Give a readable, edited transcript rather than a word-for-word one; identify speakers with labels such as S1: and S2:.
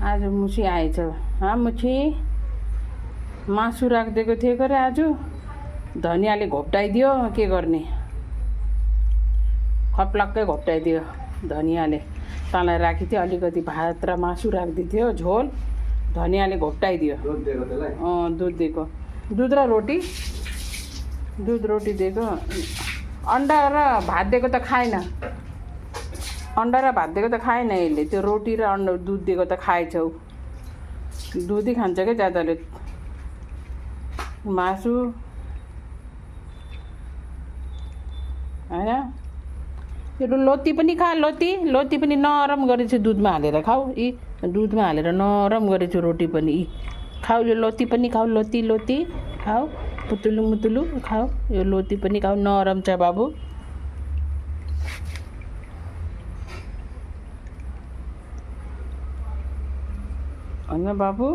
S1: आज मुसी आएछ। मुछी मासु राखिदिएको थिएँ गरे आज धनियाँले घोप्टाइदियो। के गर्ने, खप्लक्कै घोप्टाइदियो धनियाँले। तँलाई राखी थियो अलिकति भात र मासु राखिदिएको थियो झोल, धनियाँले घोप्टाइदियो। दुध दिएको, दुध र रोटी, दुध रोटी दिएको। अन्डा र भात दिएको त खाएन, अन्डा र भात दिएको त खाएन यसले। त्यो रोटी र अन्डा दुध दिएको त खाएछौ। दुधै खान्छ क्या ज्यादाले, मासु होइन। यो लोती पनि खा, लोती पनि नरम गरेछु दुधमा हालेर खाऊ। यी दुधमा हालेर नरम गरेछु रोटी पनि। यी खाऊ, यो लोती पनि खाऊ, लोती खाऊ, मुतुलु खाऊ। यो लोती पनि खाऊ, नरम छ बाबु। होइन बाबु।